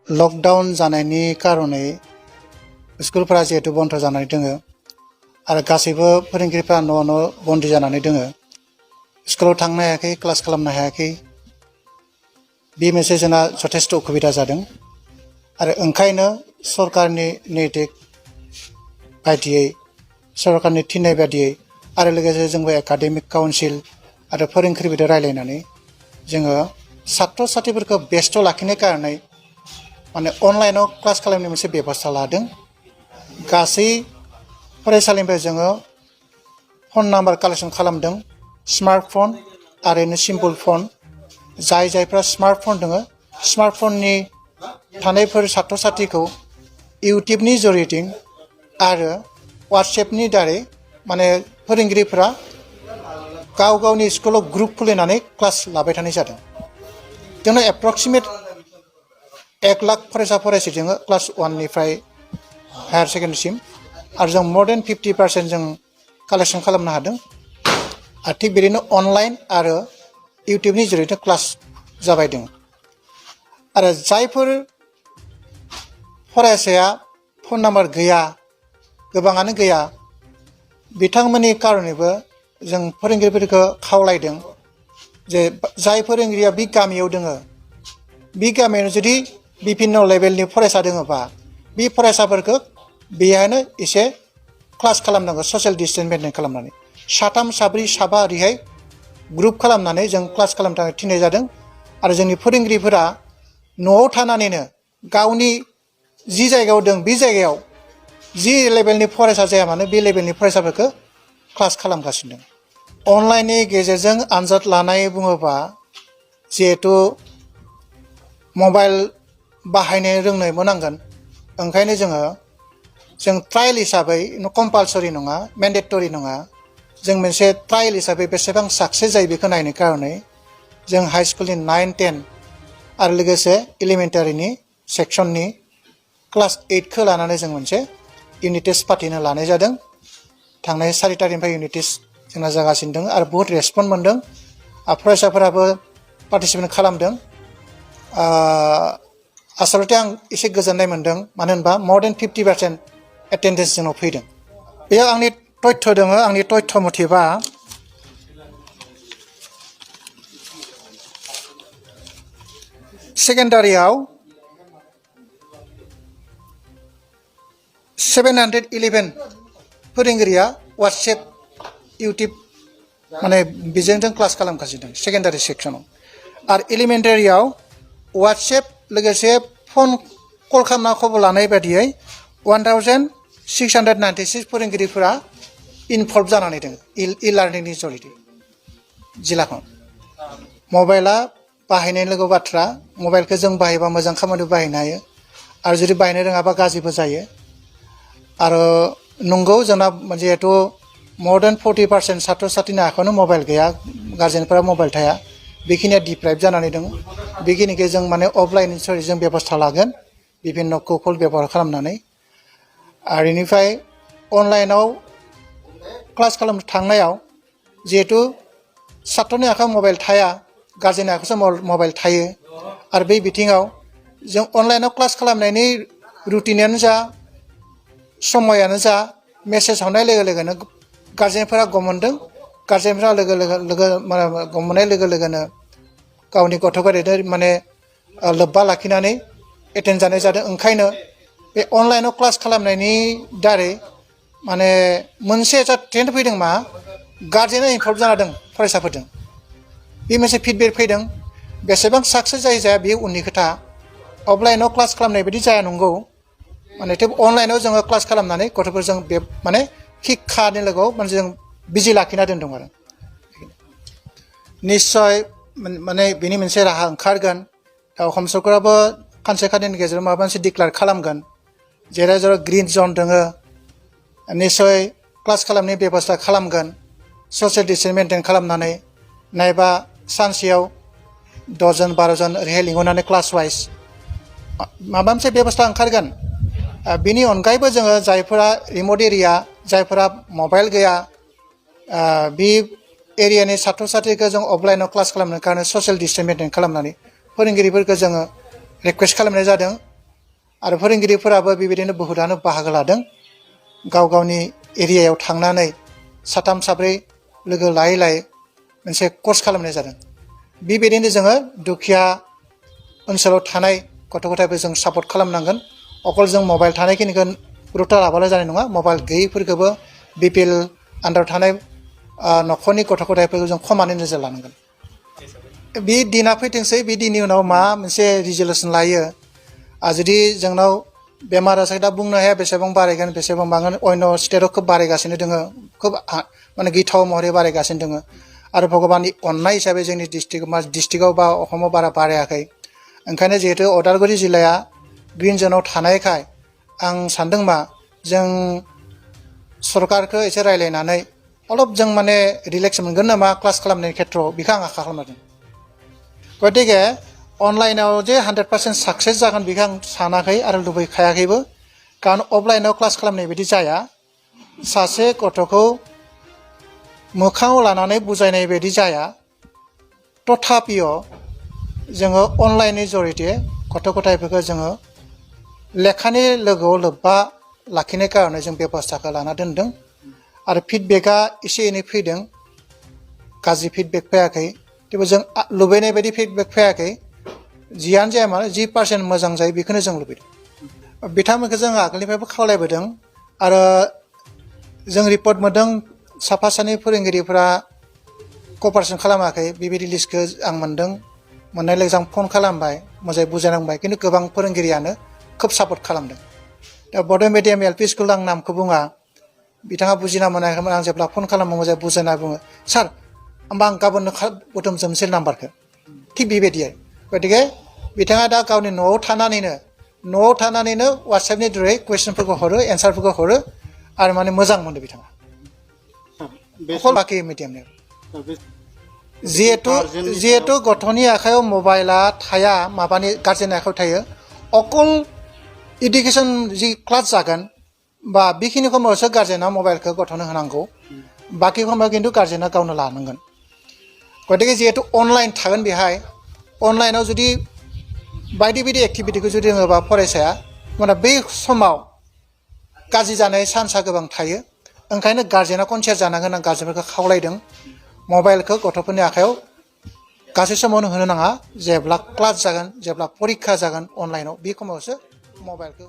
lockdown जानायनि कारणे स्कुलफोरा जिहेतु बन्द जानानै दोङो आरो गासैबो फोरोंगिरिफ्रा न' बन्दी जानानै दोङो स्कुलाव थांनो हायाखै क्लास खालामनो हायाखै बे मोनसे जोंना जथेस्थ उसुबिदा जादों आरो ओंखायनो सरकारनि निर्देश बायदियै सरकारनि थिननाय बायदियै आरो लोगोसे जोंबो एकाडेमिक काउन्सिल आरो फोरोंगिरिफोरजों रायलायनानै जोङो छात्र छात्रीफोरखौ बेस्थ लाखिनाय कारणे माने अनलाइनाव क्लास खालामनाय मोनसे बेबस्था लादों गासै फरायसालिनिफ्राय जोङो फन नाम्बार कालेक्शन खालामदों स्मार्टफन आरो सिम्पल फन जायफ्रा स्मार्टफन दङ स्मार्टफननि थानायफोर छात्र छात्रीखौ इउटुबनि जरियेजों आरो वाट्सएपनि दारै माने फोरोंगिरिफोरा गाव गावनि स्कुलाव ग्रुप खुलिनानै क्लास लाबाय थानाय जादों जोंनो एप्रक्सिमेट 1 लाख फरायसा फरायसि जोङो क्लास 1 निफ्राय हायार सेकेन्डारिसिम आरो जों मोर देन 50% जों कालेक्शन खालामनो हादों आरो थिग बिदिनो अनलाइन आरो इउटुबनि जरियेजों क्लास जाबाय दं आरो जायफोर फरायसाया फन नाम्बार गैया गोबाङानो गैया बिथांमोननि कारनेबो जों फोरोंगिरिफोरखौ खावलायदों जे जाय फोरोंगिरिया बे गामियाव दोङो बे गामियाव जुदि विभिन्न लेभेलनि फरायसा दोङोबा बे फरायसाफोरखौ बेहायनो एसे क्लास खालामनांगौ ससियेल डिस्टेन्स मेनटेन खालामनानै साथाम साब्रै साबा ओरैहाय ग्रुप खालामनानै जों क्लास खालामनो थाखाय थिननाय जादों आरो जोंनि फोरोंगिरिफोरा न'आव थानानैनो गावनि जि जायगायाव दं बे जायगायाव जि लेभेलनि फरायसा जाया मानो बे लेभेलनि फरायसाफोरखौ क्लास खालामगासिनो दं अनलाइननि गेजेरजों आनजाद लानाय बुङोबा जिहेतु मबाइल बाहायनो रोंनोबो नांगोन ओंखायनो जों ट्रायल हिसाबै कम्पालसरि नङा मेन्डेटरि नङा जों मोनसे ट्रायल हिसाबै बेसेबां साक्सेस जायो बेखौ नायनो कारणे जों हाई स्कुलनि 9, 10 आरो लोगोसे एलिमेन्टारिनि सेक्सननि क्लास 8 खौ लानानै जों मोनसे इउनिट टेस्ट फाथिनो लानाय जादों थांनाय 4 तारिखनिफ्राय इउनिट टेस्ट जोंना जागासिनो दं आरो बहुत रेसपन्स मोनदों फरायसाफोराबो पार्टिसिपेट खालामदों आसलते आं एसे गोजोननाय मोनदों मानो होनबा मोर देन 50% एटेन्डेन्स जोंनाव फैदों बेयाव आंनि तथ्य दङ आंनि तथ्य मथेबा सेकेन्डारियाव 711 फोरोंगिरिया वाट्सएप इउटुब माने बेजों क्लास खालामगासिनो दं सेकेन्डारि सेक्सनाव आरो एलिमेन्टारियाव वाट्सएप लोगोसे फन कल खालामना खबर लानाय बायदियै 1696 फोरोंगिरिफोरा इनभल्भ जानानै दं इ लार्निंनि जरियै जिल्लाखौ मबाइला बाहायनाय लोगो बाथ्रा मबाइलखौ जों बाहायबा मोजां खामानियाव बाहायनो हायो आरो जुदि बाहायनो रोङाबा गाज्रिबो जायो आरो नंगौ जोंना जिहेतु मोर देन 40% छात्र छात्रीनि आखायावनो मबाइल गैया गार्जेनफोरा मबाइल थाया बेखिनिया डिप्राइभ जानानै दङ बेखिनिखौ जों माने अफलाइन जों बेबस्था लागोन विभिन्न कौशल बेबहार खालामनानै आरो बेनिफ्राय अनलाइनाव क्लास खालामनो थांनायाव जिहेतु छात्रनि आखायाव मबाइल थाया गार्जेननि आखायावसो मबाइल थायो आरो बे बिथिङाव जों अनलाइनाव क्लास खालामनायनि रुटिनानो जा समायानो जा मेसेज हरनाय लोगो लोगोनो गार्जेनफोरा गम मोनदों गार्जेनफोरा गम मोननाय लोगो लोगोनो गावनि गथ'फोरजों माने लोब्बा लाखिनानै एटेन्ड जानाय जादों ओंखायनो बे अनलाइनाव क्लास खालामनायनि दारै माने मोनसे ट्रेन्ड फैदों मा गार्जेना इनभल्भ जाना दं फरायसाफोरजों बे मोनसे फिडबेक फैदों बेसेबां साक्सेस जायो जाया बे उननि खोथा अफलाइनाव क्लास खालामनाय बायदि जाया नंगौ माने थेवबो अनलाइनाव जोङो क्लास खालामनानै गथ'फोरजों बे माने शिक्षानि लोगोआव माने जों बिजि लाखिना दोनदों आरो निश्चय माने बेनि मोनसे राहा ओंखारगोन हम सरकाराबो खानसे खाननैनि गेजेराव माबा मोनसे डिक्लेयार खालामगोन जेराव जेराव ग्रिन जन दङ निश्चय क्लास खालामनायनि बेबस्था खालामगोन ससियेल डिस्टेन्स मेनटेन खालामनानै नायबा सानसेयाव 10 जन 12 जन ओरैहाय लिंहरनानै क्लास वाइज माबा मोनसे बेबस्था ओंखारगोन बेनि अनगायैबो जोङो जायफोरा रिमट एरिया जायफोरा मबाइल गैया बे एरियानि छात्र छात्रीखौ जों अफलाइनाव क्लास खालामनो कारणे ससियेल डिस्टेन्स मेनटेन खालामनानै फोरोंगिरिफोरखौ जोङो रिक्वेस्ट खालामनाय जादों आरो फोरोंगिरिफोराबो बेबायदिनो बहुतानो बाहागो लादों गाव गावनि एरियायाव थांनानै साथाम साब्रै लोगो लायै लायै मोनसे कर्स खालामनाय जादों बेबायदिनो जोङो दुखिया ओनसोलाव थानाय गथ' गथायफोर जों सापर्ट खालामनांगोन अकल जों मबाइल थानायखिनिखौ गुरुत्त' लाबाल' जानाय नङा मबाइल गैयैफोरखौबो बिपिएल आन्दाराव थानाय न'खरनि गथ' गथायफोरखौ जों खमानै नोजोर लानांगोन बे दिना फैथोंसै बे दिननि उनाव मा मोनसे रिजलिउसन लायो जुदि जोंनाव बेमार आजार दा बुंनो हाया बेसेबां बारायगोन बेसेबां बांगोन अन्य स्टेटआव खोब बारायगासिनो दङ खोब माने गिथाव महरै बारायगासिनो दङ आरो भगबाननि अननाय हिसाबै जोंनि डिस्ट्रिक्टआव बा अखमाव बारा बारायाखै ओंखायनो जिहेतु उदालगुरि जिल्लाया ग्रिन जनआव थानायखाय आं सानदों मा जों सरकारखौ एसे रायलायनानै अलप जों माने रिलेक्स मोनगोन नामा क्लास खालामनायनि खेथ्रआव बेखौ आं आखा खालामदों गतिके अनलाइनाव जे 100% साक्सेस जागोन बेखौ आं सानाखै आरो लुबैखायाखैबो कारण अफलाइनाव क्लास खालामनाय बायदि जाया सासे गथ'खौ मोखाङाव लानानै बुजायनाय बायदि जाया तथापिय जोङो अनलाइननि जरिये गथ' गथायफोरखौ जोङो लेखानि लोगोआव लोब्बा लाखिनाय कारणे जों बेबस्थाखौ लाना दोनदों आरो फिडबेकआ एसे एनै फैदों गाज्रि फिडबेक फैयाखै थेवबो जों लुबैनाय बायदि फिडबेक फैयाखै जियानो जाया मानो 10% मोजां जायो बेखौनो जों लुबैदों बिथांमोनखौ जों आगोलनिफ्रायबो खावलायबोदों आरो जों रिपर्ट मोनदों साफा सानै फोरोंगिरिफोरा कपारेसन खालामाखै बेबायदि लिस्टखौ आं मोनदों मोननाय लोगो आं फन खालामबाय मोजाङै बुजायनांबाय खिन्थु गोबां फोरोंगिरियानो खोब सापर्ट खालामदों दा बड' मिडियाम एलपि स्कुल आं नामखौ बुङा बिथाङा बुजिना मोनाखैमोन आं जेब्ला फन खालामो मोजाङै बुजायना बुङो सार होमबा आं गाबोननो बुथुमजोबनोसै नाम्बारखौ थिग बेबायदि गतिके बिथाङा दा गावनि न'आव थानानैनो वाट्सएपनि थ्रुयै कुइसनफोरखौ हरो एन्सारफोरखौ हरो आरो माने मोजां मोनो बिथाङा अकल बाखि मिडियामनि जिहेतु गथ'नि आखायाव मबाइला थाया माबानि गार्जेननि आखायाव थायो अकल इडुकेसन जि क्लास जागोन बा बेखिनि समावसो गार्जेना मबाइलखौ गथ'नो होनांगौ बाखि समाव खिन्थु गार्जेना गावनो लानांगोन गतिके जिहेतु अनलाइन थागोन बेहाय अनलाइनाव जुदि बायदि बायदि एक्टिभिटिखौ जुदि रोङोबा फरायसाया होमब्ला बै समाव गाज्रि जानाय चान्सआ गोबां थायो ओंखायनो गार्जेना कनसियास जानांगोन आं गार्जेनफोरखौ खावलायदों मबाइलखौ गथ'फोरनि आखायाव गासै समावनो होनो नाङा जेब्ला क्लास जागोन जेब्ला परिक्षा जागोन अनलाइनाव बे समावसो मबाइलखौ